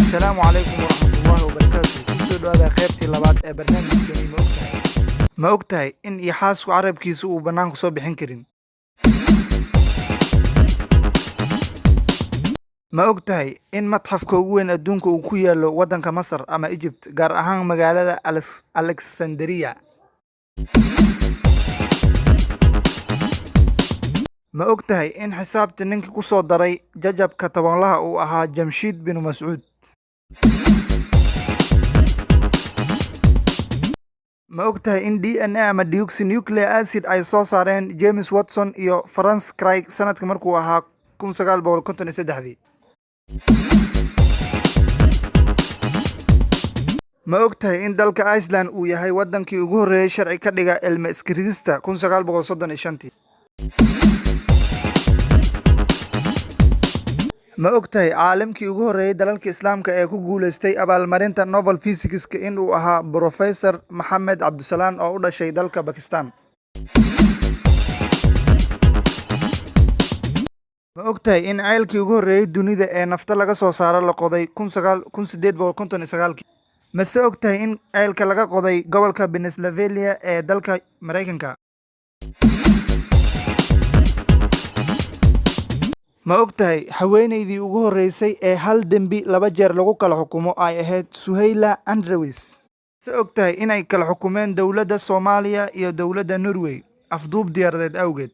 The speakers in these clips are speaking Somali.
Asalaamu calaykum waraxmatullaahi wabarakaatu. Kusoo dhawaada qaybtii labaad ee barnaamijkeeni Ma Ogtahay. Ma ogtahay in yaxaasku carabkiisa uu bannaanka soo bixin karin? Ma ogtahay in matxafka ugu weyn adduunka uu ku yaallo waddanka Masar ama Egypt, gaar ahaan magaalada Alexandria? Ma ogtahay in xisaabta ninkii ku soo daray jajabka tobanlaha uu ahaa Jamshiid bin Mascuud? Ma ogtahay in DNA ama deoxynucleic acid ay soo saareen James Watson iyo Francis Crick sanadka markuu ahaa 1953dii? Ma ogtahay in dalka Iceland uu yahay wadankii ugu horreeyay sharci ka dhiga ilma iska ridista 1935tii? Ma ogtahay caalimkii ugu horreeyay dalalka Islaamka ee ku guuleystay abaalmarinta Nobel Physics-ka in uu ahaa Professor Maxamed Cabdisalaan oo u dhashay dalka Bakistan? Ma ogtahay in ceelkii ugu horreeyay dunida ee nafta laga soo saaro la qoday 1859kii? Mase ogtahay in ceelka laga qoday gobolka Pennsylvania ee dalka Mareykanka? Ma ogtahay haweeneydii ugu horreysay ee hal dembi laba jeer lagu kala xukumo ay ahayd Suhayla Andrews? Mase ogtahay in ay kala xukumeen dowladda Soomaaliya iyo dowladda Norway afduub diyaaradeed awgeed?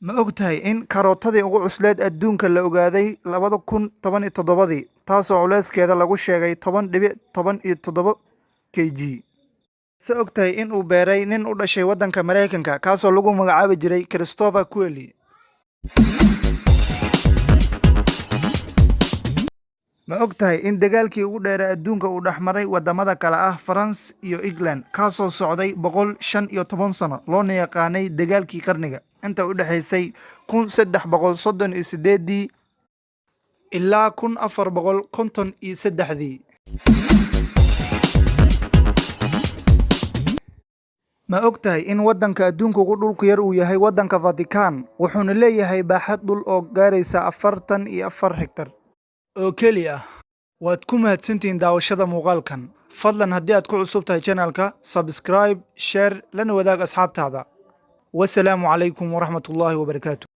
Ma ogtahay in karootadii ugu cusleed adduunka la ogaaday 2017dii, taasoo culeyskeeda lagu sheegay 10.17 kg? Mase ogtahay in uu beeray nin u dhashay waddanka Mareykanka kaasoo lagu magacaabi jiray Christopher Cooley? Ma ogtahay in dagaalkii ugu dheeraa adduunka uu dhexmaray wadamada kala ah France iyo England, kaasoo socday 115 sano, loona yaqaanay dagaalkii qarniga, inta u dhexeysay 1338dii ilaa 1453dii? Ma ogtahay in waddanka adduunka ugu dhulka yar uu yahay waddanka Vatican, wuxuuna leeyahay baaxad dhul oo gaaraysa 44 hektar oo keli ah? Waad ku mahadsantihiin daawashada muuqaalkan. Fadlan haddii aad ku cusub tahay channelka, subscribe, share, lana wadaag asxaabtaada. Wasalaamu calaykum waraxmatullaahi wabarakaatu.